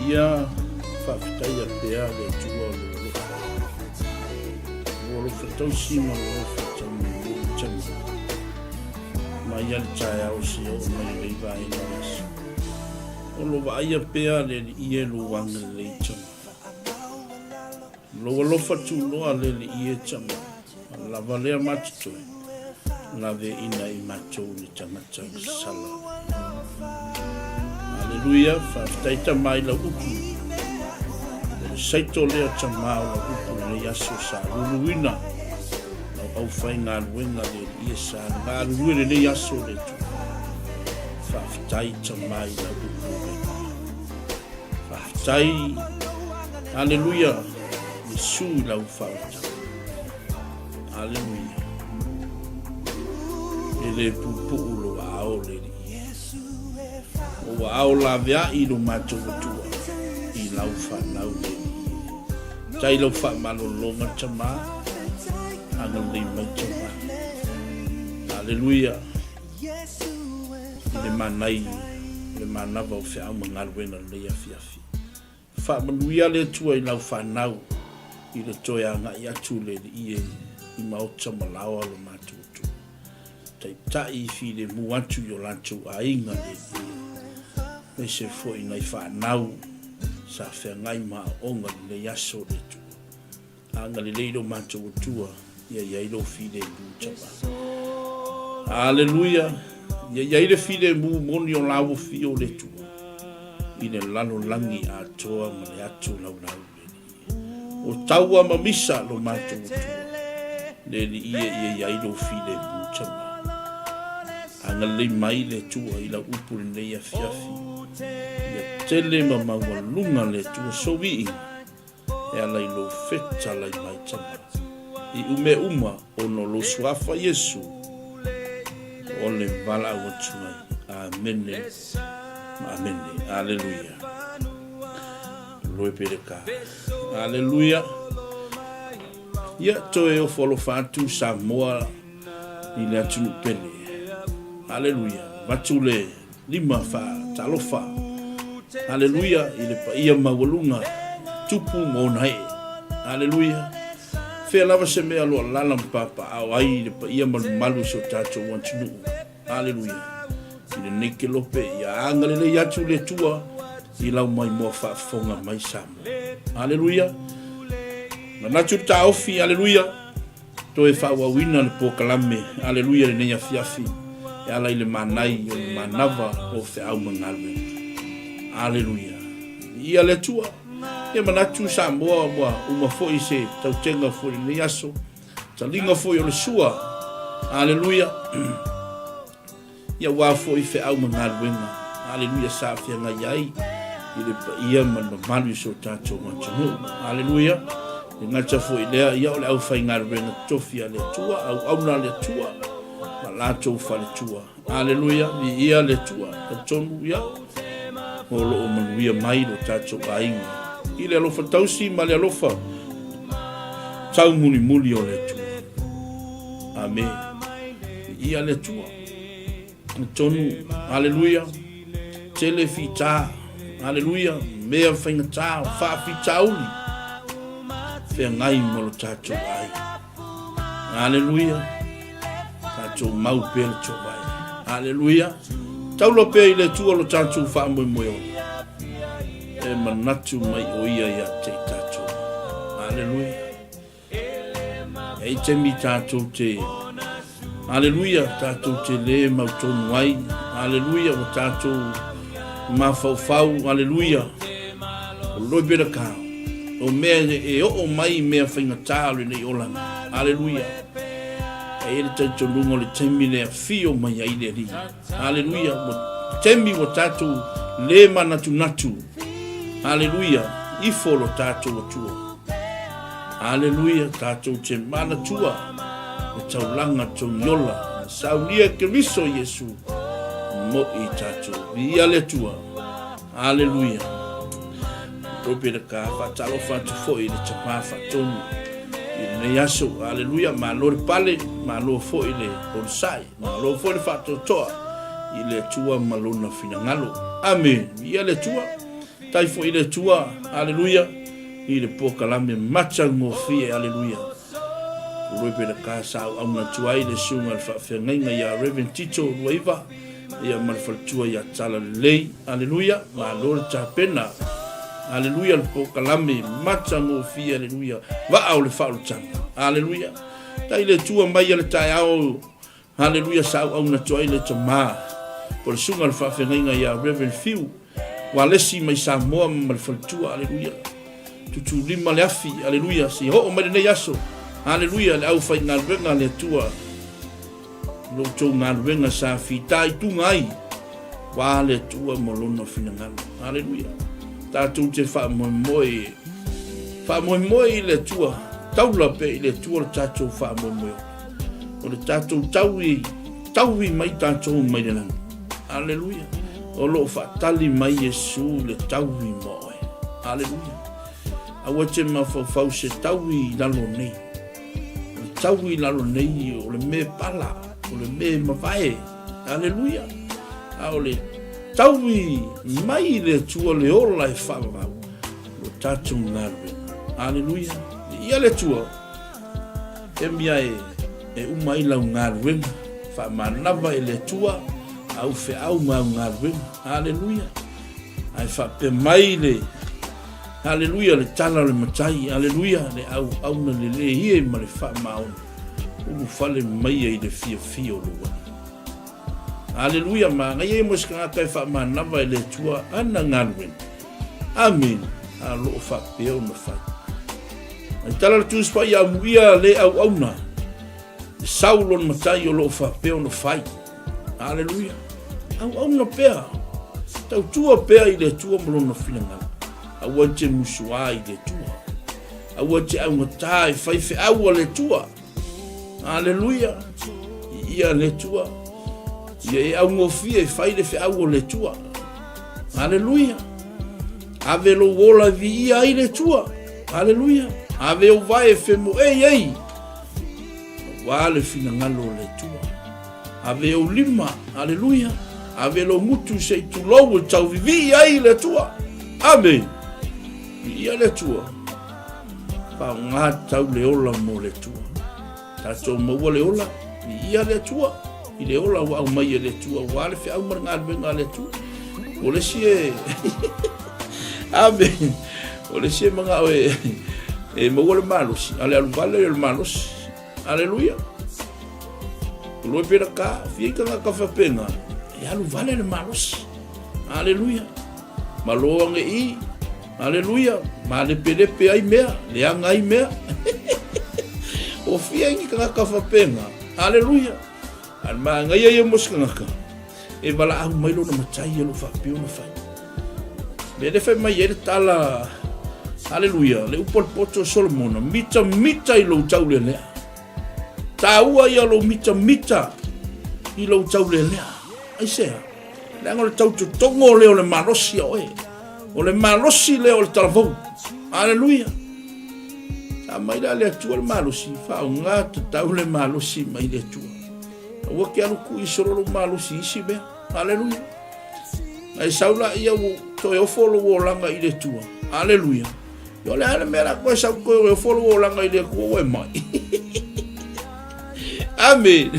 Ia faafetaia pea le Atua o lou alofa, lou alofa tausi ma lou alofa taumolimoli tama. Mai lava le taeao seia oo mai lenei vaega o le aso. O lo vaaia pea le Alii e lou agalelei tama. Lou alofa tunoa le Alii e tama. A lava lea ma totoe, laveina i matou le tagata sala. Aleluia, faafetai Tama i lau upu. O le saito lea Tama o lau upu lenei aso sa luluina lau aufaigaluega le Alii e sa galulue lenei aso le Atua. Faafetai Tama i lau upu le Alii. Faafetai, aleluia, Iesu i lau faautaga. Aleluia. E le puupuu lou aao le Alii. Ou aao laveai i lo matou Atua i lau fanau le Alii. Tai lau faamalologa Tama, agalelei mai Tama. Aleluia. I le manai o le manava o feau ma galuega lenei afiafi. Faamanuia le Atua i lau fanau i le toe agai atu le Alii e i maota ma laoa lo matou Atua. Taitai filemu atu i o latou aiga le Alii e, aemaise foi nai fanau sa feagai ma aoaoga i lenei aso le Atua. Agalelei lo matou Atua, ia i ai lou filemu tama. Aleluia! Ia i ai le filemu moni o lauofi o le Atua i le lalolagi atoa ma le atu laulau le Alii. O taua ma misa lo matou Atua, le Alii e ia i ai lou filemu tama. Agalelei mai le Atua i lau upu lenei afiafi, ia tele ma maualuga le Atua soviiga. E ala i lou fetalai mai tama i ume uma ona o lou suafa Iesu o le valaau atu ai. Amene ma amene. Aleluia. Loe pele ka. Aleluia. Ia toe ofo alofa atu Samoa i le atunuu pele. Aleluia. Avatu le lima faatalofa, Aleluia, i le paia maualuga, tupu ma ona ee. Aleluia. Fea lava se mea o lo alala ma papaaao ai i le paia malumalu o si o tatou atunuu. Aleluia. I lenei kelope, ia agalelei atu le Atua i lau maimoa faafofoga mai Samoa. Aleluia. Manatu le taofi, aleluia. Toe faaauauina le polokalame Aleluia i lenei afiafi e ala i le manai o le manava o feau ma galuega. Aleluia. Viia le Atua. Ia manatu Samoa ua uma foi se tautega foi i lenei aso. Taliga foi o le sua. Aleluia. Ia aua foi feau ma galuega, aleluia, sa feagai ai i le paia ma le mamalu i so tatou atunuu. Aleluia. E gata foi lea, ia o le aufaigaluega totofi a le Atua, auauna a le Atua, ma latou faletua. Aleluia, viia le Atua, talitonu, ia, o lo o manuia mai lo tatou aiga i le alofa tausi ma le alofa taumulimuli o le Atua. Amene. Viia le Atua. Talitonu, aleluia, tele fita, aleluia, mea faigata, faafitauli, feagai mo lo tatou aiga. Aleluia, tatou mau pea le tovai. Aleluia, taula pea i le Atua lo tatou faamoemoe ola. E manatu mai o ia ia te i tatou. Aleluia. E i taimi tatou te Aleluia, tatou te lē mautonu ai. Aleluia, ua tatou mafaufau. Aleluia, o loi pera ka. O mea e oo mai mea faigata o lenei olaga. Aleluia. E i ai le talitonuga o le taimi le afio mai ai le Alii. Aleluia, ua taimi ua tatou lē manatunatu. Aleluia, ifo lo tatou Atua. Aleluia, tatou te manatua le taulaga togiola na saunia e Keriso Iesu mo i tatou. Viia le Atua. Aleluia. Rope ka faatalofa atu foi i le tama faatonu i lenei aso. Aleluia, malo le pale, malo foi le onosai. Malo foi le faatoatoa i le Atua ma Lona finagalo. Amene. Viia le Atua. Tai foi i le Atua, aleluia, i le polokalame matagofie, aleluia. Tuloi pe le ka sa auauna atu ai le susuga i le faafeagaiga ia Rev. Tito Luaiva, ia ma le faletua ia Tala Lelei, aleluia. Malo le tapena, aleluia, le polokalame matagofie, aleluia, vaa o le faaolataga, aleluia. Tai le Atua mai ia le taeao. Haleluia sa auauna atu ai le tama o le susuga i le faafeagaiga ia Rev. Fiu Walesi mai Samoa ma le faletua. Haleluia. Tutulima le afi. Haleluia. Se oo mai lenei aso. Haleluia le aufaigaluega a le Atua. Lo outou galuega sa fita i tuga ai. Wa le Atua ma lona finagalo. Haleluia. Tatou te faamoemoe faamoemoe i le Atua. Taula pe i le Atua le tatou faamoemoe. O le tatou taui, taui mai tatou mai le lagi. Aleluia. O lo o faatali mai Iesu le taui mo oe. Aleluia. Aua te mafaufau se taui i lalo nei. O le taui i lalo nei o le me pala, o le me mavae. Aleluia. A o le taui mai le Atua le ola e faavavau lo tatou galuega. Aleluia. Ia le Atua. Taimi ae e uma ai lau galuega, faamanava e le Atua au feau ma au galuega. Aleluia. Ae faapea mai le Aleluia le tala o le matai, aleluia le auauna lelei e ma le faamaoni, ulufale mai ai le fiafia o lou Alii. Aleluia, manaia ia mo se tagata e faamanava e le Atua ana galuega. Amene. A o lo o faapea ona fai. Ai tala le Tusi Paia amuia le auauna, le sau lona matai o lo o faapea ona fai. Aleluia. Auauna pea, tautua pea i le Atua ma lona finagalo. Aua te musuā i le Atua. Aua te augatā e fai feau a le Atua. Aleluia. Ia le Atua. Ia e augofie e fai le feau o le Atua. Aleluia. Ave lou ola e viia ai le Atua. Aleluia. Ave ou vae e femoei ai. Aua le finagalo o le Atua. Ave ou lima. Aleluia. Ave lou gutu se i tulou e tauvivii ai le Atua. Amene. Viia le Atua. Faaaoga tatau le ola mo le Atua. Tatou maua le ola, viia le Atua, i le ola ua aumai e le Atua, aua le feau ma le galuega a le Atua. O le isi e... Amen. O le isi e manao e, e maua le malosi, a le alu vale o le malosi. Aleluia. O loe pera ka, fia i tagata faapena, e alu vale le malosi. Aleluia. Malo age i, aleluia, malepelepe ai mea, leaga ai mea. O fia i ni tagata faapena, aleluia. A le manaia ia mo se tagata, e valaau mai lona matai e lo faapea ona fai. Mea le fai mai ai le tala, aleluia, le upu a le poto o Solomona, mitamita i lou taulelea. Taua ia lou mitamita i lou taulelea. Aisea? Leaga o le tautotogo lea o le malosi a oe. O le malosi lea o le talavou. Aleluia. Sa mai la le Atua le malosi, faaaoga tatau le malosi mai le Atua. Aua ke alu kui solo lou malosi i isi mea. Aleluia. Ae sau la ia ua toe ofo lou olaga i le Atua. Aleluia. O le a le mea la koe sau toe ofo lou olaga i le Atua ua e mai. Amen.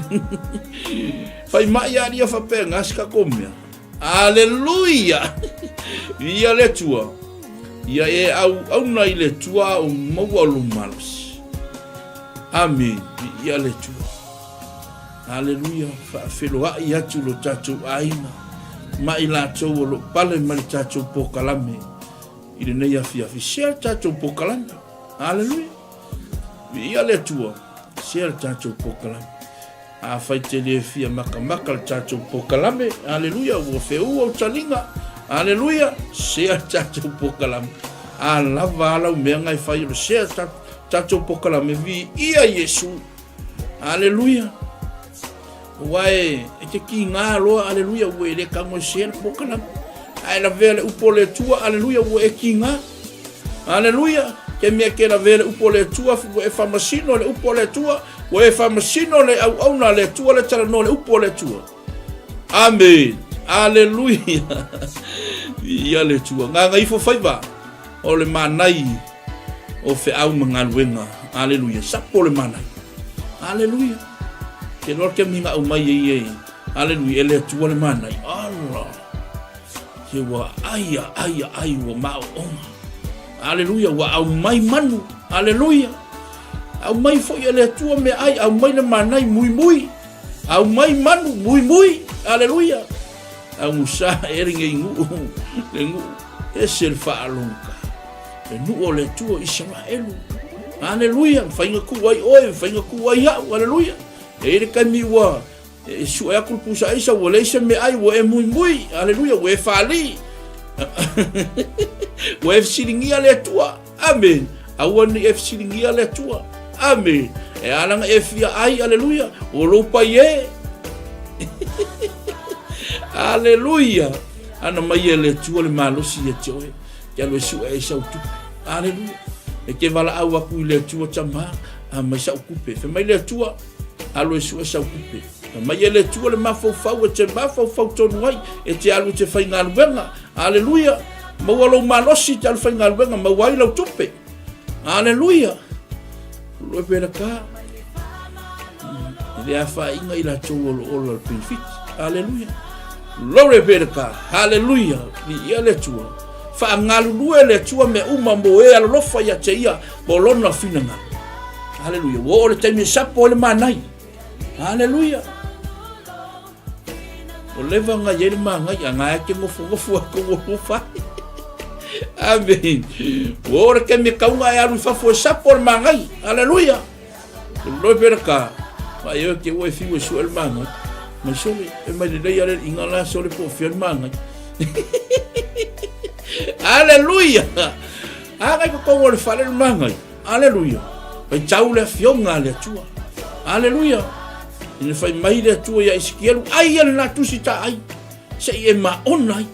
Fai mai a lia faapea se tatou mea. Aleluia. Ia le Atua. Ia e auauna i le Atua o maua lou malosi. Amen. Ia le Atua. Aleluia. Faafeloai atu lo tatou aiga ma i latou o lo pale ma le tatou pokalame i lenei afiafi. Share le tatou pokalame. Aleluia. Viia le Atua. Share le tatou pokalame. Afai te le fia makamaka le tatou pokalame, aleluia, ua feua ou taliga, aleluia, share le tatou pokalame. A lava a lau mea ngai fai o le share tatou pokalame, viia Iesu. Aleluia. Aua e, e te kīgā loa, aleluia, ua e le tago e sea le pokalame. A e lavea le upu o le Atua, aleluia, ua e kīgā. Aleluia, ke mea ke lavea le upu o le Atua, ua e faamasino le upu o le Atua, ua e faamasino le auauna a le Atua le talanoa le upu o le Atua. Amen. Aleluia! Viia le Atua. Gagaifo faiva o le manai o feau ma galuega. Aleluia. Sapo le manai. Aleluia. Ke loa ke miga au mai ei ei. Aleluia. E le Atua le manai. Ala. Ke ua ai a ai a ai ua maoonga. Aleluia. Ua au mai manu. Aleluia. Au mai foi e le Atua me ai. Au mai le manai mui mui. Au mai manu mui mui. Aleluia. Augusa e le nguu le nguu ese le faalogota le nuu o le Atua o Isaraelu. Aleluia, mafai ona tuu ai oe, mafai ona tuu ai au. Aleluia. E i ai le taimi ua e sue atu le pusa aisa ua leai se meaai, ua e muimui. Aleluia, ua e fali. Ua e fesiligia le Atua. Amene. Aua ne i e fesiligia le Atua. Amene. E ala ona e fia ai, aleluia, ua lou pai e. Aleluia. Ana mai e le Atua le malosi ia te oe, te alu e sue ai sau tupe. Aleluia. E te valaau aku i le Atua tama, a mai sau tupe. Fai mai le Atua, alu e sue sau tupe. Mai e le Atua le mafaufau e te mafaufau tonu ai, e te alu e te faigaluega. Aleluia! Maua lou malosi i te alu faigaluega, maua ai lau tupe. Aleluia! Loe pela ka. E le afaina i latou o lo ola le penefiti. Aleluia! Lore pela ka. Aleluia! Viia le Atua. Faagalulue le Atua mea uma mo e alolofa ia te ia mo lona finagalo. Aleluia! Ua oo le taimi e sapo ai le manai. Aleluia! O leva ngai ai le magai a ngai ke ngofongofu a ko ngofofa. Amen. O le ke me kaunga e alu i fafo e sapo le magai. Aleluia. O loi pera ka. Ma e ke ue fiu e sue le magai. Mai sole, e mai le lei ale inga la sole po fia le magai. Aleluia. A ngai ko kongo le fale le magai. Aleluia. Faitau le afioga a le Atua. Aleluia. Ina fai mai le Atua ia Isikielu, ai ia lena tusi ta ai, se i e maona ai.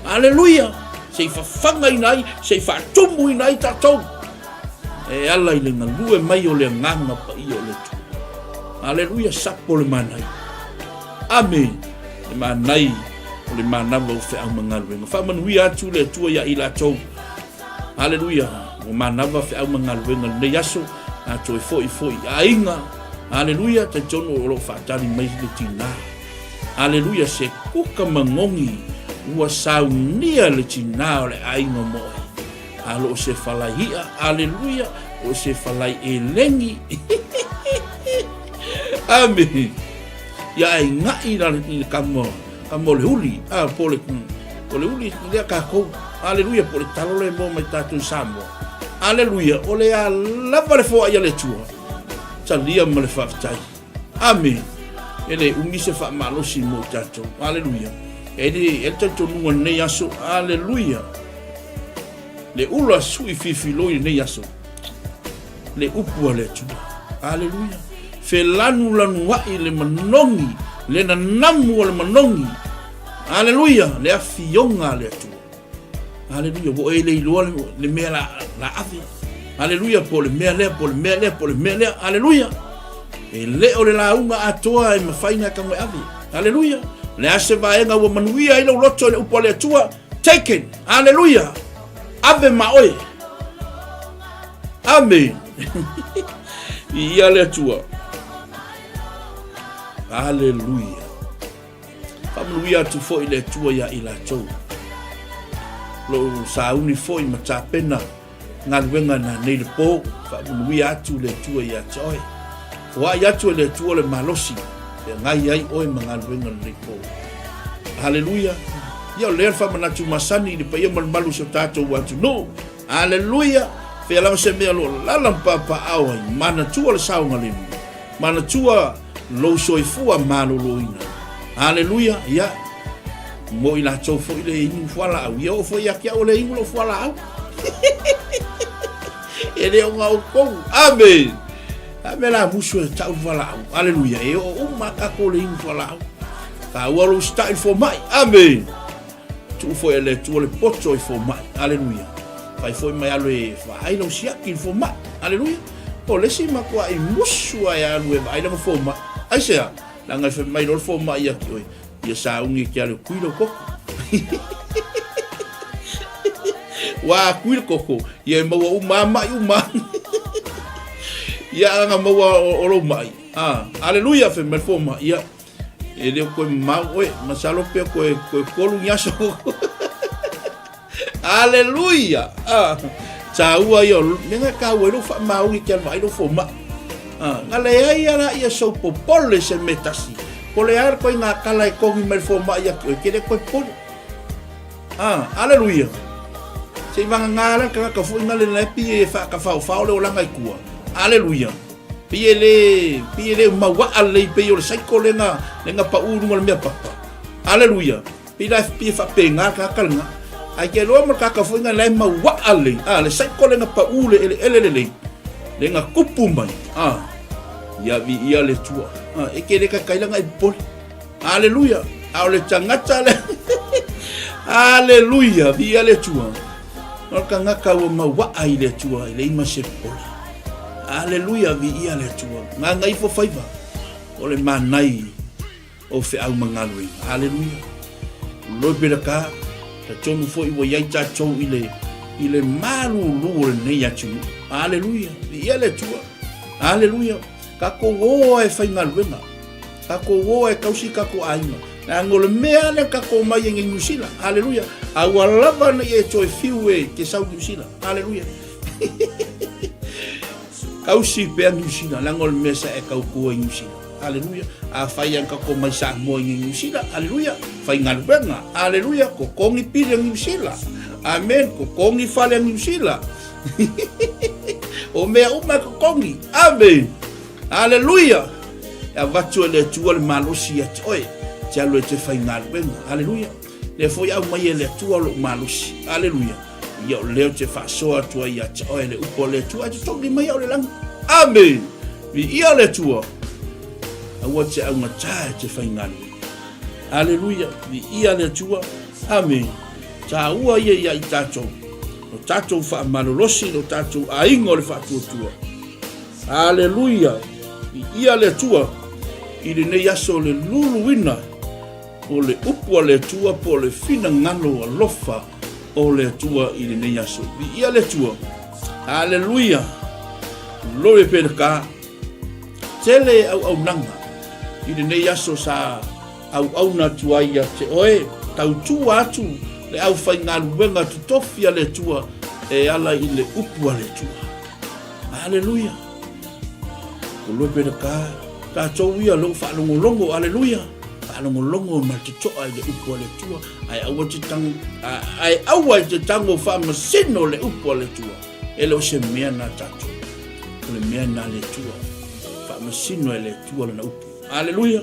Aleluia. Se i fafagaina ai, se i faatumuina ai tatou. E ala i le galue mai o le agaga paia o le Atua. Aleluia, sapo le manai. Ame, le manai o le manava o feau ma galuega. Faamanuia atu le Atua ia i latou. Aleluia, ua manava feau ma galuega lenei aso, a toe foi foi i aiga. Aleluia, talitonu o lo o faatali mai le tina. Aleluia, se kuka magogi ua saunia le tina o le aiga mo oe. A lo o se falai i'a, aleluia, o se falai elegi. Amen. Ia ai nga'i la le kamo A mo le uli, a po le, o le uli lea kākou. Aleluia, po le talo le mo mai tātou i Samoa. Aleluia, o le a lava le foai a le Atua. Talia ma le faafetai. Ame. E le umi se faamalosi mo i tātou. Aleluia. E le, e le talitonuga lenei aso. Aleluia. Le ula sui fifiloi lenei aso. Le upu a le Atua. Aleluia. Felanulanuai le manogi, le nanamu o le manogi. Aleluia, le afioga a le Atua. Aleluia, ua e le iloa le, le mea la, la ave. Aleluia, po o le mea lea, po o le mea lea, po o le mea lea. Aleluia. E le o le lauga atoa e mafai na tago e ave. Aleluia. Le a se vaega ua manuia ai lou loto i le upu a le Atua. Take it. Aleluia. Ave ma oe. Amen. Viia le Atua. Aleluia. Faamanuia atu foi le Atua ia i latou. Lou sauni foi ma tapena galuega na nei le po. Faamanuia atu le Atua ia te oe. Foai atu e le Atua le malosi e ngai ai oe ma galuega lenei po. Aleluia. Ia o lea le faamanatu masani i le paia ma le malu o si o tatou atunuu. Aleluia! Fea lava se mea o lo o lala ma papaao ai, manatua le saogalemu, manatua lou soifua maloloina. Aleluia! Ia, mo i latou foi le inu fualaau, ia oo foi ia te au o le inu lou fualaau. E le o nga outou. Amen! A mea la musu e tau le fualaau. Aleluia! E oo uma a tatou le inu fualaau. Taua lou sita'i le fomai. Amen! Tuu foi e le Atua le poto i fomai. Aleluia. Fai foi mai alu e vaai lau siaki i le fomai. Aleluia. O le isi matuai musu a e alu e vaai lana fomai. Aisea? Leaga e fai mai loa le fomai ia te oe. Ia sauni e te alu e kui lou koko. Ua kui le koko, ia e maua uma a maʻi uma. Ia aga maua o lou maʻi. Ah, aleluia fe mai le fomai. Ia e le o koe mamao oe, masalo pea koe koe kolu ni aso. Aleluia! Ah, taua ia, mea nga taua i lou faamaoni ke alu vaai lou fomai. Ah, nga leai ala ia sou popole se mea tasi. Po le a koe ngā kala e kongi mai le fomai ia ki oe, ke le koe popole. Ah, aleluia! Se i vanga ngā ala kangaka foi nga le na e pie e whaakawhaowhao le olanga i kua. Aleluia! Pei e le, pei e le mauaa lelei pei o le saiko le nga, le nga pa u lunga le mea papa. Aleluia! Pei la e fia faapena le tagata lena. Ae ke iloa ma le tagata foi lena la e mauaa lelei, a, le saiko lena pau le eleele lelei, lena tupu mai, a, ia viia le Atua. A, e ke le kaikai lana e popole. Aleluia! A o le tagata le Aleluia! Viia le Atua. O le tagata ua mauaa i le Atua e leai ma se popole. Aleluia! Viia le Atua. Gagaifo faiva o le manai o feau ma galuega. Aleluia. Loi pera ka, talitonu foi ua iai tatou i le, i le malūlū o lenei atunuu. Aleluia. Viia le Atua. Aleluia. Tatou o a e faigaluega. Tatou o a e tausi tatou aiga. Leaga o le mea lea tatou omai ai nei Niu Sila. Aleluia. A ua lava ona ia e toe fiu e te sau Niu Sila. Aleluia. Tausi pea Niu Sila, leaga o le mea sa e tautua i Niu Sila. Aleluia. Afai a tatou mai Samoa i Niu Sila, aleluia, faigaluega, aleluia, totogi pili a Niu Sila. Amen, totogi fale a Niu Sila. O mea uma e totogi. Amen. Aleluia. E avatu e le Atua le malosi ia te oe, te alu e te faigaluega. Aleluia. Lea foi e aumai e le Atua lou malosi. Aleluia. Ia o lea ou te faasoa atu ai ia te oe le upu a le Atua, e totogi mai au i le lagi. Amene! Viia le Atua! Aua te augatā e te faigaluega. Aleluia! Viia le Atua! Amene! Tāua ia ia i tātou, lo tātou faamalolosi, lo tātou aiga o le faatuatua. Aleluia! Viia le Atua i lenei aso o le luluina o le upu a le Atua po o le finagalo alofa o le Atua i lenei aso. Viia le Atua. Aleluia. Glory be to God. Tele auaunaga i lenei aso sa auauna atu ai ia te oe, tautua atu le aufaigaluega totofi a le Atua e ala i le upu a le Atua. Aleluia. Glory be to God. Tatou ia lou faalogologo, aleluia. Faalogologo ma le totoa i le upu a le Atua, ae aua te tango, ae aua i te tango faamasino le upu a le Atua. E le o se mea na tatou, o le mea na le Atua. Faamasino e le Atua lana upu. Aleluia.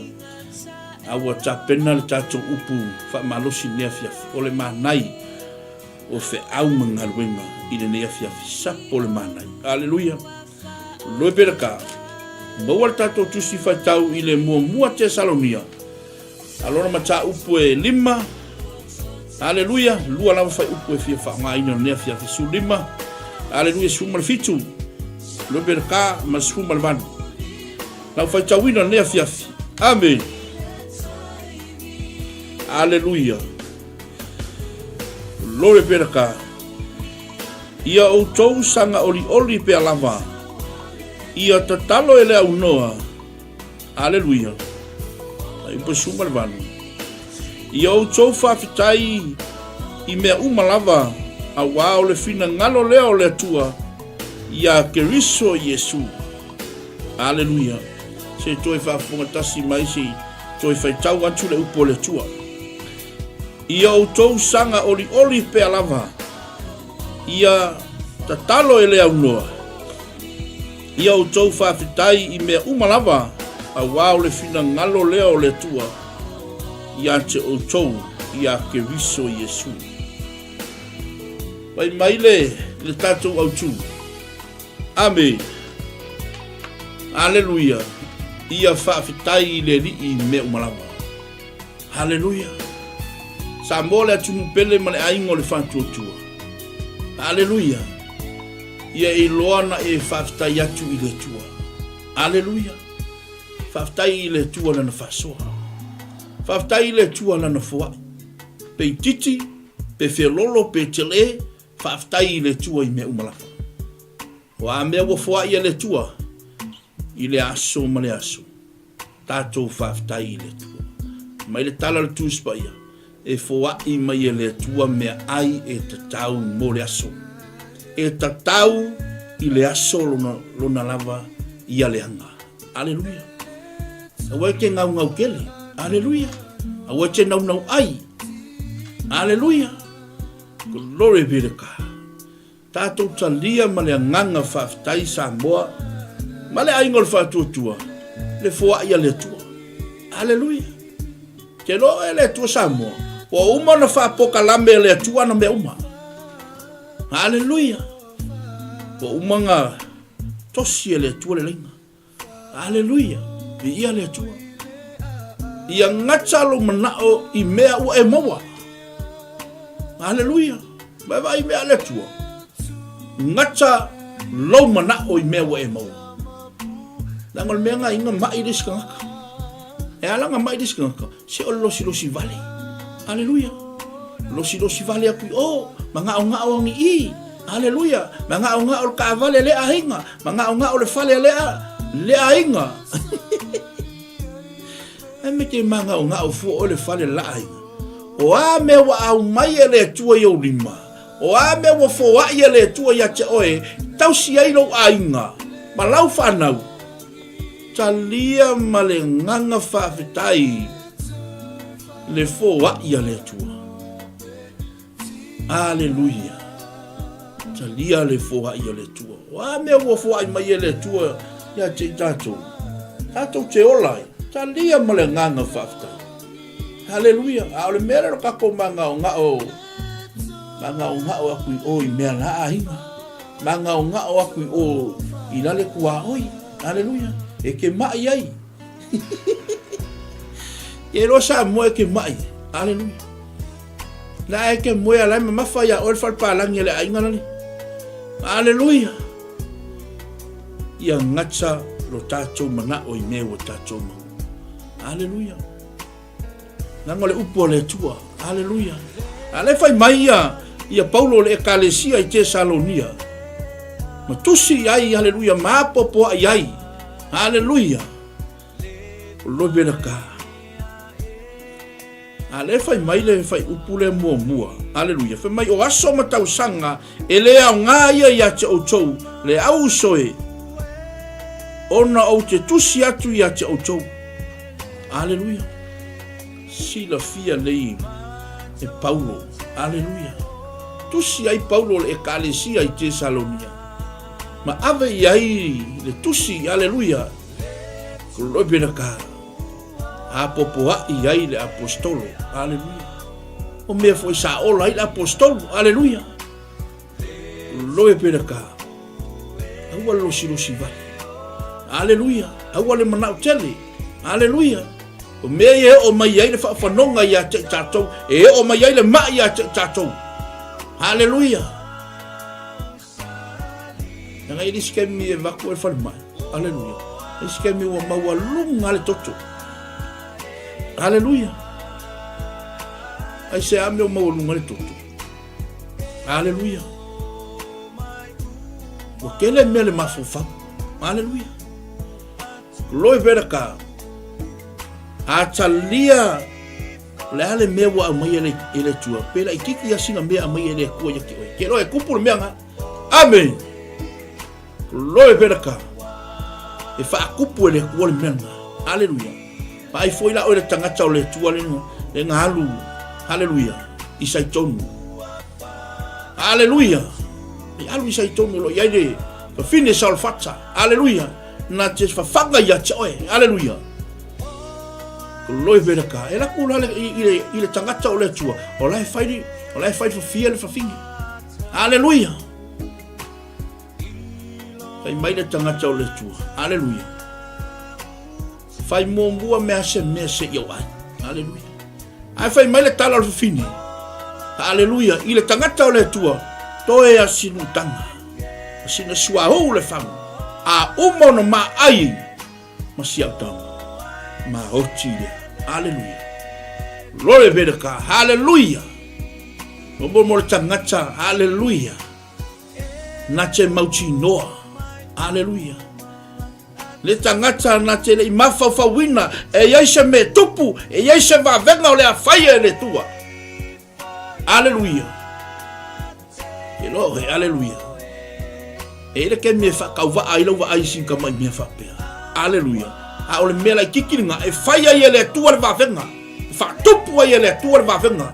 A ua tapena le tatou upu faamalosi i lenei afiafi, o le manai o feau ma galuega i lenei afiafi. Sapo le manai. Aleluia. Loi pera ka. Maua le tatou tusi faitau i le muamua Tesalonia. A lona mataupu e lima. Aleluia. Lua lava faiupu e fia faaaogaina o lenei afiafi. 15. Aleluia, 17. Loi pera ka ma le 18. Lau faitauina o lenei afiafi. Amene. Aleluia. Glory be to God. Ia outou saga olioli pea lava. Ia tatalo e le aunoa. Aleluia. Ai upa suma le valu. Ia outou faafetai i mea uma lava, auā o le finagalo lea o le Atua iā Keriso Iesu. Aleluia. Se toe faafofoga tasi mai se i toe faitau atu le upu a le Atua. Ia outou saga olioli pea lava, ia tatalo e le aunoa. Ia outou faafetai i mea uma lava, auā o le finagalo lea o le Atua ia te outou iā Keriso Iesu. Fai mai le, le tatou autū. Amene. Aleluia. Ia faafetai i le Alii i mea uma lava. Haleluia! Samoa le atunuu pele ma le aiga o le faatuatua. Haleluia! Ia e iloa na e faafetai atu i le Atua. Haleluia! Faafetai i le Atua lana faasoa. Faafetai i le Atua Lana foai. Pe itiiti, pe felolo, pe tele, faafetai i le Atua i mea uma lava. O a mea ua foai e le Atua i le aso ma le aso, tatou faafetai i le Atua. Mai le tala o le Tusi Paia, e foai mai e le Atua meaai e tatau mo le aso. E tatau i le aso lona, lona lava ia leaga. Aleluia. Aua e te gaugau tele. Aleluia. Aua e te naunau ai. Aleluia. Glory be to God. Tatou talia ma le agaga faafetai Samoa ma le aiga o le Faatuatua le foai a le Atua. Aleluia. Te loa oe le Atua Samoa, ua uma ona faapokalame e le Atua ana mea uma. Aleluia. Ua uma ona tosi e le Atua le laina. Aleluia! Viia le Atua. Ia gata lou manao i mea ua e maua. Aleluia! Ma e vaai mea a le Atua. Gata lou manao i mea ua e maua. Leaga o le mea lena inga mai le isi tagata. E ala ona mai le isi tagata, se o le losilosi vale. Aleluia! Losilosi vale atu i o, magaogao agi i. Aleluia! Magaogao le taavale a lea aiga, magaogao le fale a lea, lea aiga. Ae me te magaogao fua oe le fale la aiga. O a mea ua aumai e le Atua i ou lima, o a mea ua foai e le Atua ia te oe, tausi ai lou aiga ma lau fanau, talia ma le agaga faafetai le foai a le Atua. Aleluia! Talia le foai a le Atua. O a mea ua foai mai e le Atua ia te i tatou, tatou te ola ai. Talia ma le agaga faafetai. Aleluia! A o le mea lea o le tatou magaogao, magaogao aku i o i mea la aiga. Magaogao aku i o i lale tuaoi. Aleluia! E ke mai ai. Ke iloa Samoa e ke mai. Aleluia! La e ke moe ala e mamafa ia oe le falepalagi a le aiga lale. Aleluia! Ia gata lo tatou manao i mea ua tatou maua. Aleluia! Leaga o le upu a le Atua. Aleluia! A le fai mai ia, ia Paulo le ekalesia i Tesalonia. Ma tusi ai, aleluia, ma apoapoai ai. Aleluia! O lobe la ka. A lea e fai mai le fuaiupu lea muamua, aleluia, fai mai o aso ma tausaga e le aoga ia ia te outou le au uso e, ona ou te tusi atu ia te outou. Aleluia. Silafia nei e Paulo. Aleluia. Tusi ai Paulo le ekalesia i Tesalonia. Ma ave i ai le tusi, aleluia, Glory be to God. Apoapoai ai le Aposetolo. Aleluia. O mea foi sa ola ai le Aposetolo. Aleluia. Glory be to God. Aua le losilosi vale. Aleluia. Aua le manao tele. Aleluia. O mea ia e oo mai ai le faafanoga ia te i tatou, e oo mai ai le mai ia te i tatou. Aleluia. Leaga i le isi taimi e avatu ai le falemai. Aleluia. Le isi taimi ua maualuga le toto. Aleluia. Aisea mea ua maualuga le toto? Aleluia. Ua tele mea le mafaufau. Aleluia. Glory be to God. A talia o le a le mea ua aumai e le, e le Atua, pe laitiiti ia sina mea aumai e le Atua ia te oe. Ke loa e kupu le mea nga. Amen. Glory be to God. E whaakupu e le Atua le mea nga. Hallelujah. Vaai foi la oe le tagata o le Atua le, le nga alu. Hallelujah. I saitonu. Hallelujah. E alu i saitonu lo iai le fafine saolfata. Hallelujah. Na te fafaga ia te oe. Aleluia. Glory be to God. E laku la le, i, i, le, i le tagata o le Atua. O la e fai, o la e fai fafia le fafine. Aleluia. Fai mai le tagata o le Atua. Aleluia. Fai muamua mea se mea se i au ai. Aleluia. Ae fai mai le tala o le fafine. Aleluia. I le tagata o le Atua, toe a silutanga. Ma sina suauu le fagu. A uma ona maai ma si au tama. Ma oti lea. Aleluia. Glory be to God. Hallelujah. O mo mo le tagata. Hallelujah. Na te mautinoa. Hallelujah. Le tagata na te le i mafaufauina e iai se me tupu, e iai se vavega o le a faia e le Atua. Aleluia. Ke loa oe, aleluia. E i le kemi e whakauwaa ai lau vaai si ka mai mea whapea. Aleluia. A o le mea laititi lena, e fai ai e le Atua le vavega. E faatupu ai e le Atua le vavega.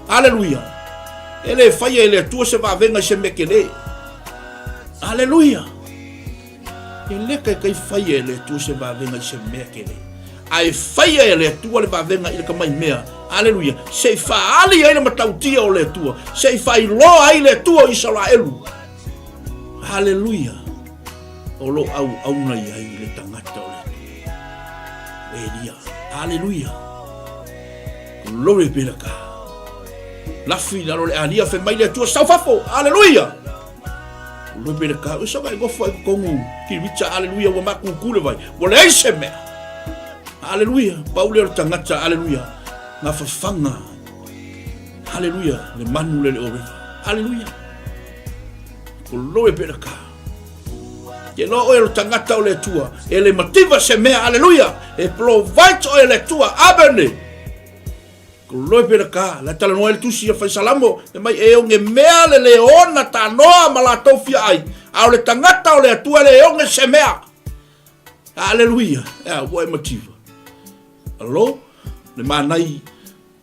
Aleluia. E le fai e le Atua se vavega i se mea kele. Aleluia. E le taitai faia e le Atua se vavega i se mea kele. A e faia e le Atua le vavega i le tamai mea, aleluia, se i faaali ai le matautia o le Atua, se i faailoa ai le Atua o Isaraelu. Aleluia. O lo auauna i ai le tagata o le Atua. O Elia. Aleluia. Glory be to God. Lafi i lalo le alia, fe mai le Atua, sau fafo. Aleluia. Loe pe le ka, ua soka e gofo ai totonu ki Richa, aleluia, ua makuku le vai, ua leai se mea. Aleluia, pau lea o le tagata, aleluia, na fafaga, aleluia, le manu le le o river, aleluia. Ko loe pe le ka. Ke loa oe o le tagata o le Atua, e le mativa se mea, aleluia, e provide oe le Atua, amene. Glory be to God. La talanoa ai le tusi a Faisalamo, e mai e oge mea le le ona tanoa ma latou fia ai. A o le tagata o le Atua e le oge se mea. Aleluia. Ea, ua e mativa. Alo, le manai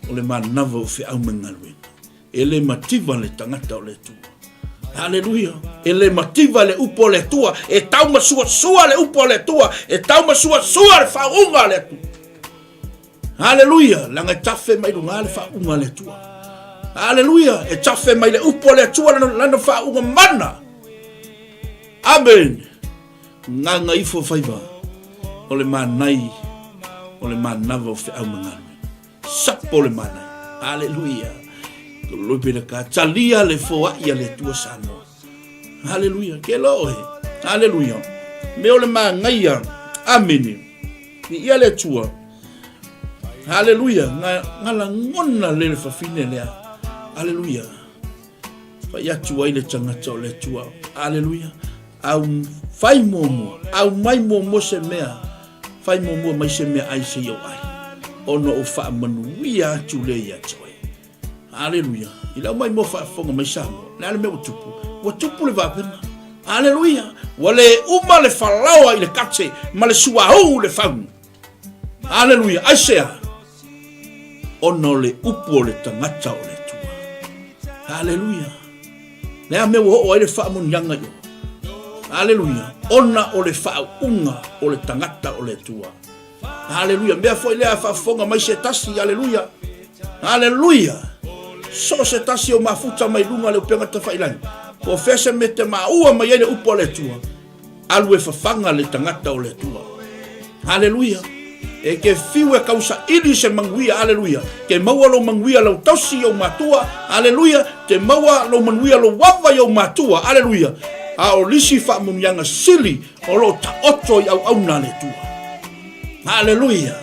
o le manava o feau me galuega. E le mativa le tagata o le Atua. Aleluia. E le mativa le upu o le Atua. E taumasuasua le upu o le Atua. E taumasuasua le faauuga a le Atua. Aleluia, leaga e tafe mai luga le faauuga a le Atua. Aleluia, e tafe mai le upu a le Atua lana faauuga mana. Amen. Gaga ifo faiva o le manai o le manava o feau ma galuega. Sapo le manai. Aleluia. Glory be to God. Talia le foai a le Atua Samoa. Aleluia. Ke lo oe. Aleluia. Me o le magaia. Amene. Viia le Atua. Aleluia. Nga, nga lagona le le fafine lea. Aleluia. Fai atu ai le tagata o le Atua. Aleluia. Au fai muamua. Au mai muamua se mea. Fai muamua mai se mea ai se i au ai. Ona o faamanuia atu lea ia te oe. Aleluia. I lau maimoa faafofoga mai Samoa, le a le mea ua tupu? Ua tupu le vavega. Aleluia. Ua le uma le falaoa i le kate ma le suauu i le fagu. Aleluia. Aisea? Ona o le upu o le tagata o le Atua. Aleluia. Le a mea ua oo ai le faamuniaga i o? Aleluia. Ona o le faauuga o le tagata o le Atua. Aleluia. Mea foi lea faafofoga mai se tasi. Aleluia. Aleluia. So o se tasi o mafuta mai luga le upega tafailagi. Po o fea se mea te maua mai ai le upu a le Atua. Alu e fafaga le tagata o le Atua. Aleluia. E ke fiu e kausaili se manuia. Aleluia. Ke maua lou manuia lau tausi i ou matua. Aleluia. Te maua lou manuia lou ava i ou matua. Aleluia. A o lisi faamuniaga sili O lo o taoto i auauna a le Atua. Aleluia!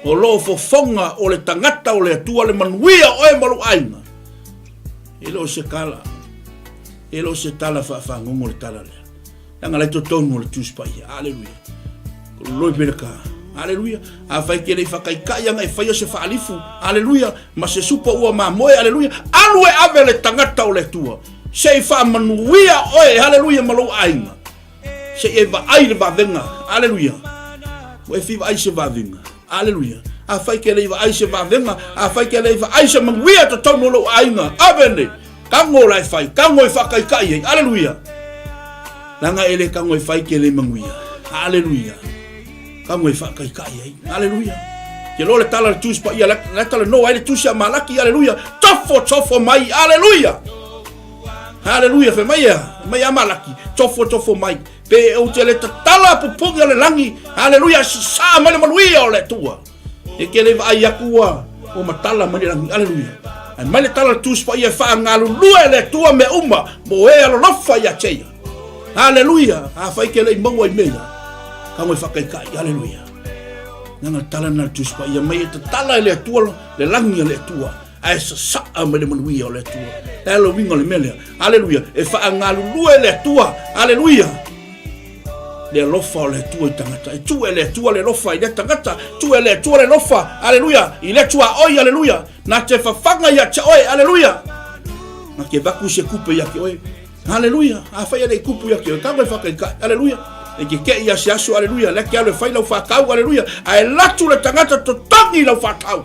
O lo o fofoga o le tagata o le Atua le manuia o oe ma lou aiga. E le o se tala, e le o se tala faafagogo le tala lea. Leaga la i totonu o le Tusi Paia. Aleluia. Glory be to God. Aleluia. Afai ke le i whakaikai anga e whaia se whaalifu. Aleluia. Ma se supa ua mamoe. Aleluia. Alu e ave le tagata o le Atua. Se i whaamanuia oe. Aleluia ma lou aiga. Se i e vaai le vavega. Aleluia. Ua e fia vaai se vavega. Aleluia. Afai ke le i vaai se vavega, afai ke le i vaai se manuia totonu o lou aiga. Amene. Kago la e fai, kago e whakaikai ai. Aleluia. Leaga e le kago e fai ke le manuia. Aleluia. Kago e whakaikai ai. Aleluia. Ke lo le tala le tusi paia, le tala no ai le tusi a Malaki. Aleluia. Tofo, tofo mai. Aleluia. Haleluia, fai mai ea, mai a Malaki, tofo tofo mai, pe ou te le tatala pupugi o le lagi, haleluia, sasā mai le manuia o le Atua. E ke le vaai aku ua, ua matala mai le lagi, haleluia. Ae mai le tala le Tusi Paia e faangalulue le Atua mea uma mo e alolofa ia te ia. Haleluia, afai ke le i maua i mea ia, kago e whakaikai, haleluia. Leaga le tala lena a le Tusi Paia mai e tatala e le Atua le lagi a le Atua, ae sasaa mai le manuia o le Atua. Le a le uiga o le mea lea? Aleluia! E faagalulue le Atua, aleluia! Le alofa o le Atua i tagata. E tuu e le Atua le alofa i lea tagata, tuu e le Atua le alofa, aleluia, i lea tuaoi, aleluia. Na te fafaga ia te oe, aleluia. Na ke vaku se kupe ia ke oe. Aleluia. Afai e le i kupu ia ke oe, kau e whakaikai, aleluia. E ke kei ia se aso, aleluia. Le ke alu e whai lau whakau, aleluia. A e latu le tangata totogi lau whakau.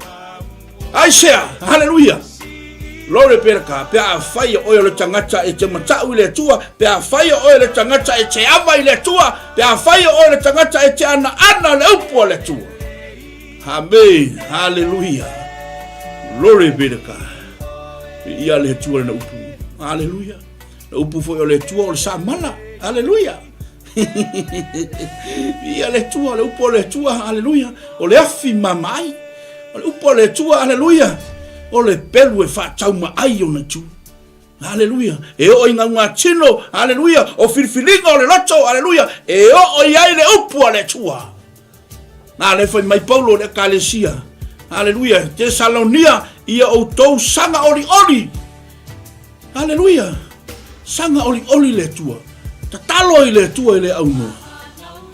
Aisea, aleluia. Lore pera ka, pe a whai oe o le tangata e te matau i le Atua, pe a whai oe le tangata e te ava i le Atua, pe a whai oe le tangata e te ana ana le upu a le Atua. Amen. Hallelujah. Glory be to God. Ia le Atua lana upu. Hallelujah. Le upu foi o le Atua o le samala. Hallelujah. Ia le Atua, le upu o le Atua. Hallelujah. O le afi mamai. O le upu o le Atua. Hallelujah. O le pelu e whaatauma ai ona tu. Aleluia. E oo i gaugatino, aleluia, o filifiliga o le loto, aleluia, e oo i ai le upu a le Atua. Na le fai mai Paulo le ekalesia, aleluia, Tesalonia, ia outou saga olioli. Aleluia. Saga olioli le Atua. Tatalo i le Atua i le aunoa.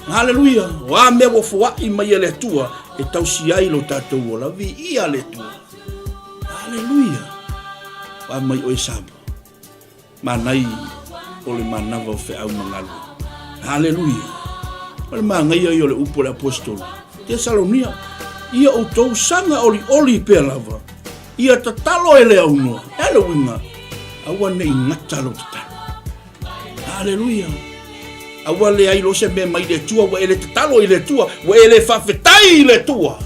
Aleluia. O a mea ua foai mai e le Atua e tausi ai lo tatou ola. Viia le Atua. Aleluia! Wa mai oe Samoa. Manai o le manava o feau ma galuega. Aleluia! O le magaia ia o le upu a le aposetolo. Tesalonia, ia outou saga olioli pea lava, ia tatalo e le aunoa. E a le uiga? Aua ne i gata lou tatalo. Aleluia! Aua le ai loa se mea mai le Atua, ua e le tatalo i le Atua, ua e le faafetai i le Atua.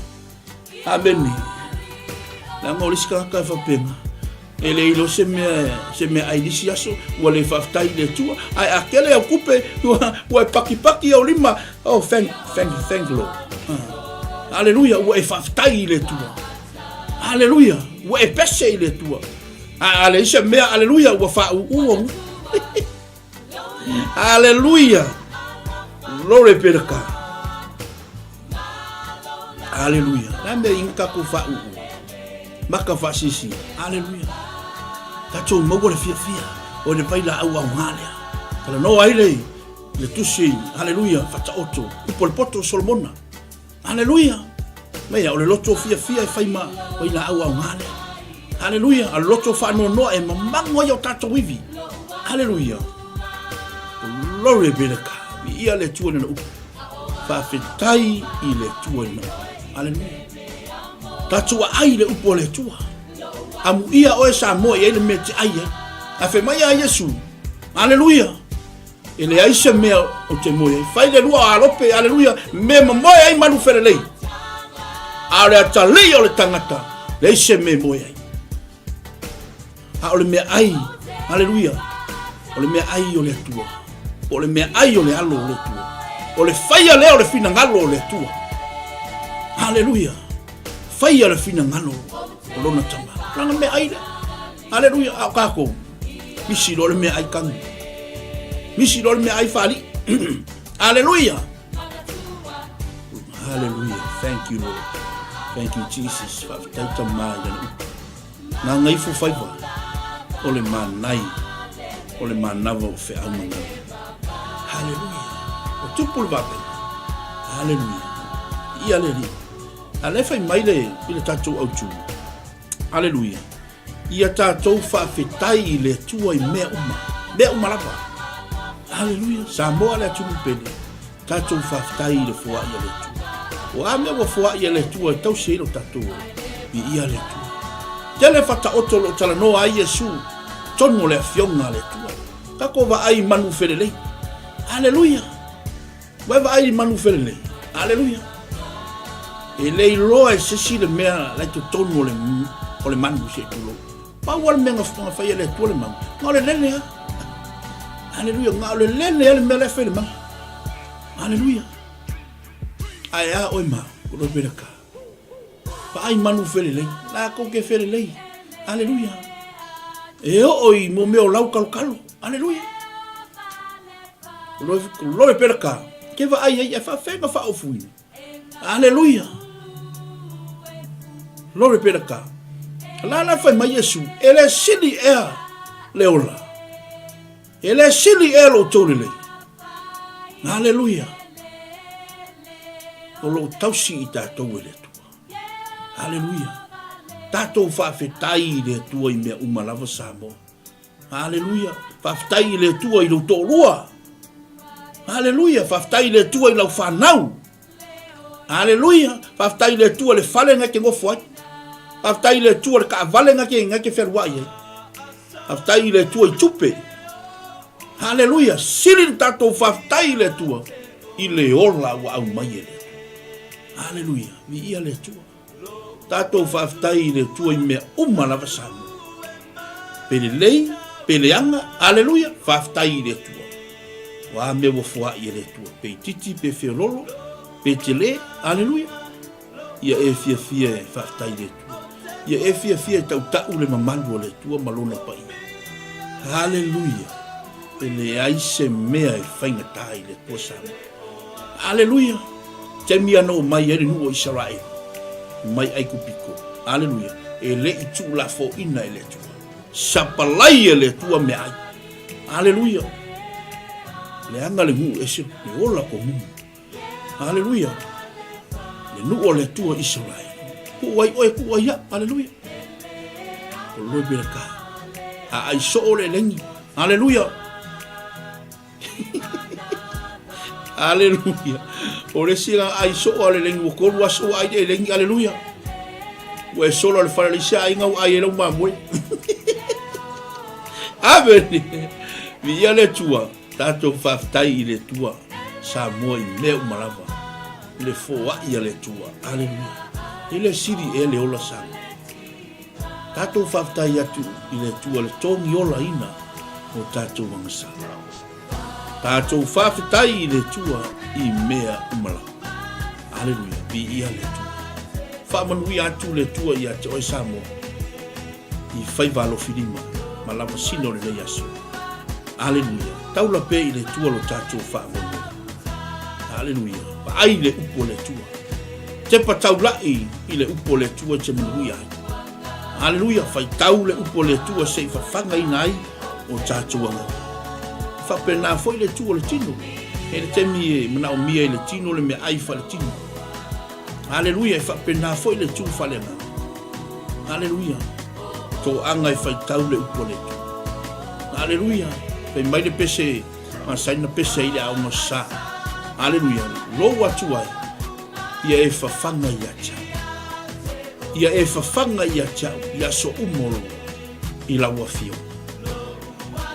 Amene. Leaga o le isi tagata e faapena, e le iloa se mea, se mea ai nisi aso, ua le faafetai i le Atua. Ae a tele au kupe, ua, ua e pakipaki au lima, oh, thank, thank, thank Lord. Ah. Aleluia, ua e faafetai i le Atua. Aleluia, ua e pese i le Atua. A, a leai se mea, aleluia, ua faauu au. Aleluia. Glory be to God. Aleluia. La mea inga tatou faauu. Maka faasisi. Aleluia. Tatou maua le fiafia o le vai laau aoga lea. Talanoa ai le le tusi, aleluia, Faataoto, upu o le poto o Solomona. Aleluia! Mea, o le loto fiafia e fai ma vailaau aoga lea. Aleluia! A le loto faanoanoa e mamago ai o tatou ivi. Aleluia! Glory be to God. Viia le Atua i lana upu. Faafetai i le Atua i lana upu. Aleluia. Tatou aai i le upu a le Atua. Amuia oe Samoa i ai le mea e te ai ai. A fai mai a Iesu. Aleluia! E leai se mea o te moe ai. Fai le lua o alope, aleluia, me mamoe ai malu felelei. A o le atalii o le tagata, leai se mea e moe ai. A o le mea ai, aleluia, o le mea ai o le Atua. Po o le mea ai o le alo o le Atua. O le faia lea o le finagalo o le Atua. Aleluia. Faia le finagalo o lona tama. Lana mea ai lea. Aleluia, a o kākou, misi loa le meaai kanu. Misi loa le meaai faalii. Aleluia. Hallelujah. Thank you, Lord. Thank you, Jesus. Faafetai Tama i lana upu. Gagaifo faiva o le manai o le manava o feau ma galuega. Hallelujah. O tupu le vavega. Hallelujah. Ia le Alii. A lea fai mai le, i le tatou autu. Aleluia. Ia tatou faafetai i le Atua i mea uma, mea uma lava. Aleluia. Samoa le atunuu pele, tatou faafetai i le foai a le Atua. O a mea ua foai e le Atua e tausi ai lo tatou ola, viia le Atua. Tele fataoto o lo o talanoa ai Iesu tonu o le afioga a le Atua. Tatou vaai i manu felelei. Aleluia. Ua e vaai i manu felelei. Aleluia. E le iloa e se isi le mea la i totonu o le, o le manu se tulou. Pau lava le mea na fai e le Atua le manu, na o le lele lava. Aleluia, na o le lele lava le mea la e fai le manu. Aleluia. Ae a oe ma au, o Rebeka. Vaai manu felelei, latou ke felelei. Aleluia. E oo i mo mea o lau kalokalo. Aleluia. Loe pela ka, ke vaai ai e faafega faaofuina. Aleluia. Glory be to God. La la fai mai Iesu, e le sili ea le ola. E le sili ea lo outou lelei. Haleluia. O lo o tausi i tatou e le Atua. Haleluia. Tatou faafetai i le Atua i mea uma lava Samoa. Haleluia. Faafetai i le Atua i lou toalua. Haleluia. Faafetai i le Atua i lau fanau. Haleluia. Faafetai i le Atua le fale na e te nofo ai. Faafetai i le Atua le taavale na te, na te fealuai ai. Faafetai i le Atua i tupe. Haleluia. Sili le tatou faafetai i le Atua i le ola ua aumai e le Atua. Haleluia. Viia le Atua. Tatou faafetai i le Atua i mea uma lava Samoa. Pe lelei, pe leaga, aleluia, faafetai i le Atua. O a mea ua foai e le Atua, pe itiiti, pe feololo, pe tele, aleluia. Ia e fiafia e faafetai i le Atua. Ia e fiafia e tautau le mamalu o le Atua ma lona paia. Aleluia. E leai se mea e faigata i le Atua Samoa. Aleluia! Taimi a na omai ai le nuu o Isaraelu mai Aikupito. Aleluia! E le i tuulafoaina e le Atua. Sapalai e le Atua meaai. Aleluia! Leaga le nuu ese le ola komumu. Aleluia! Le nuu o le Atua Isaraelu. Kuu ai oe, kuu ai au. Aleluia! Glory be to God. A ai soo le lengi. Aleluia! Aleluia. O le isi na ai soo a le lengi ua kolu aso ua ai le lengi. Aleluia. Ua e solo le fale le isi aiga ua ai e lau mamoe. Amene. Viia le Atua. Tatou faafetai i le Atua. Samoa i mea uma lava. Le foai a le Atua. Aleluia. E le sili ea le ola Samoa. Tatou faafetai atu i le Atua le togi olaina o tatou agasala. Tatou faafetai i le Atua i mea uma lava. Aleluia, viia le Atua. Faamanuia atu le Atua ia te oe Samoa i faiva alofilima ma lamasina o lenei aso. Aleluia, taula pea i le Atua lo tatou faamoemoe. Aleluia, vaai le upu o le Atua. Tepa taula'i i le upu o le Atua e te manuia ai. Aleluia, faitau le upu o le Atua se i fafagaina ai o tatou agaga. E faapena foi le tu o le tino. E le taimi e manaomia i le tino le meaai faaletino. Aleluia, e faapena foi le tu faaleagaga. Aleluia, toaga e faitau le upu a le Atua. Aleluia, fai mai le pese masaina pese ai le aoga sa. Aleluia, lou atu ai, ia e fafaga ia te au. Ia e fafaga ia te au i aso uma o lou i lau afioga.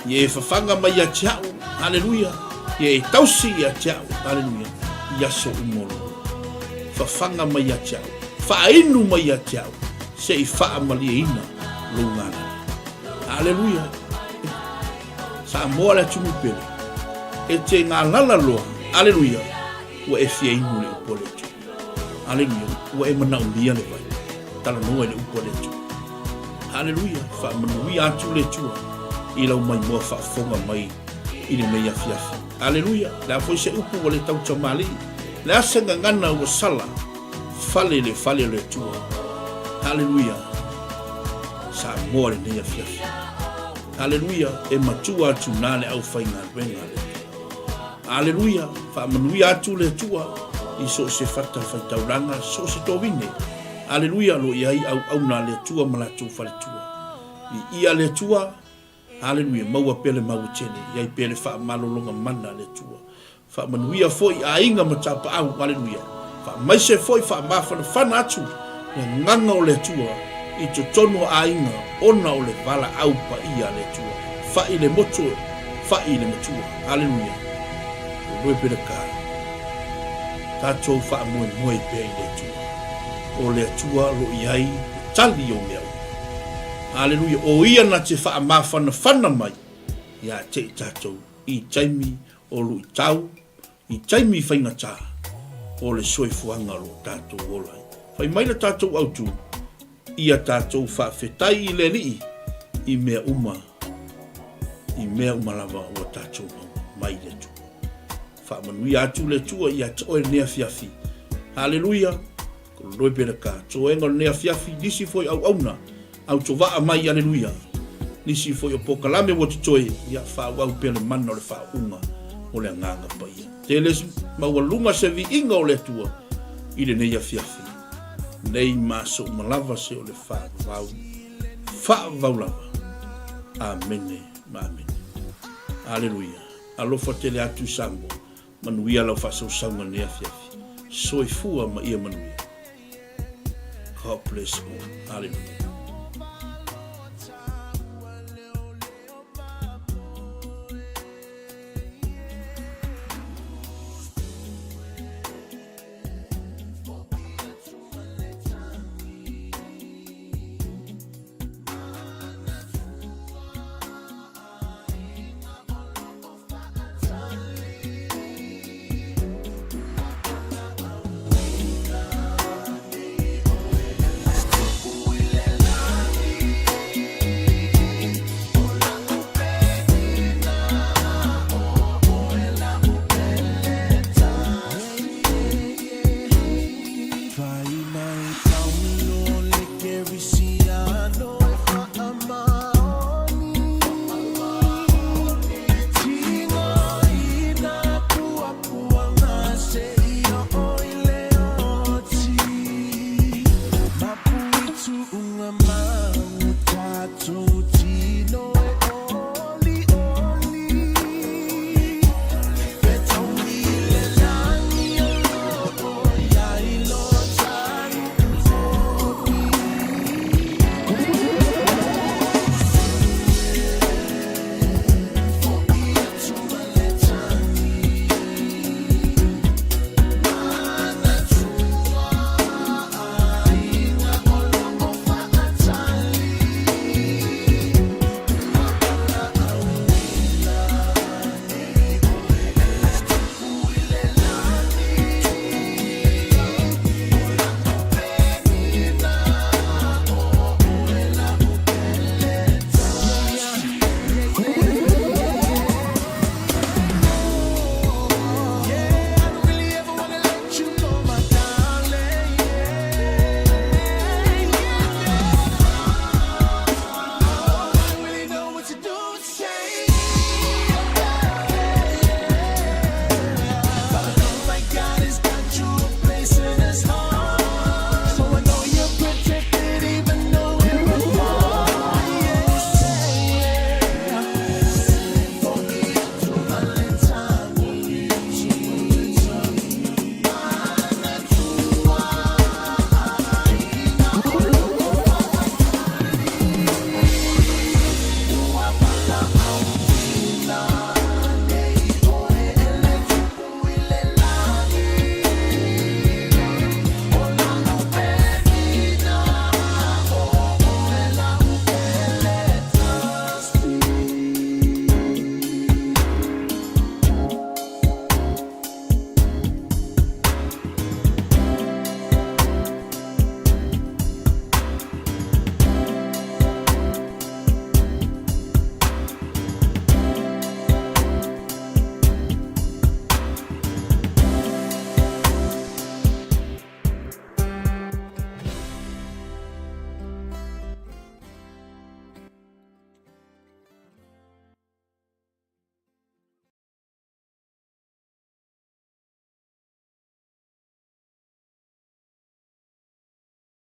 Ia e fafaga mai ia te au, aleluia, ia e tausi ia te au, aleluia, i aso uma o lou. Fafaga mai ia te au, faainu mai ia te au, se i faamalieina lou galala. Aleluia. Samoa le atunuu pele, e te galala loa, aleluia, ua e fia inu le upu a le Atua. Aleluia, ua e manaomia le vai. Talanoa i le upu a le Atua. Aleluia, faamanuia atu le Atua i lau maimoa faafofoga mai i lenei afiafi. Aleluia, le a foi se upu ua le tautamalii, le a se gagana ua sala, fale le fale o le Atua. Aleluia, Samoa lenei afiafi. Aleluia, e matua atu na le aufaigaluega a le Atua. Aleluia! Faamanuia atu le Atua i so o se fata faitaulaga, so o se tovine. Aleluia! O lo o i ai auauna a le Atua ma latou faletua. Viia le Atua! Aleluia! Maua pea le maua tele, i ai pea le faamalologa mana a le Atua. Faamanuia foi aiga ma tapaau. Aleluia! Faamaise foi, faamafanafana atu le agaga o le Atua i totonu o aiga ona o le valaau paia a le Atua. Fa'i le motu, fa'i le matua. Aleluia! Glory be to God. Tatou faamoemoe pea i le Atua. O le Atua o lo o i ai le tali o mea uma. Aleluia! O Ia na te faamafanafana mai ia te i tatou i taimi o luitau, I taimi faigata o le soifuaga o lo tatou ola ai. Fai mai le tatou autu, ia tatou faafetai i le Alii i mea uma, i mea uma lava ua tatou maua mai le Atua. Faamanuia atu le Atua ia te oe lenei afiafi. Haleluia! Loi Peleka, Tsoega o lenei afiafi, nisi foi auauna, autovaa mai, aleluia, nisi foi o pokalame ua totoe, ia faaauau pea le mana o le faauuga o le Agaga Paia. Tele maualuga se viiga o le Atua i lenei afiafi, nei ma aso uma lava se o le faavavau, faavavau lava. Amene ma amene. Aleluia. Alofa tele atu i Samoa. Manuia lau faasausauga i lenei afiafi. Soifua ma ia manuia. God bless all. Hallelujah.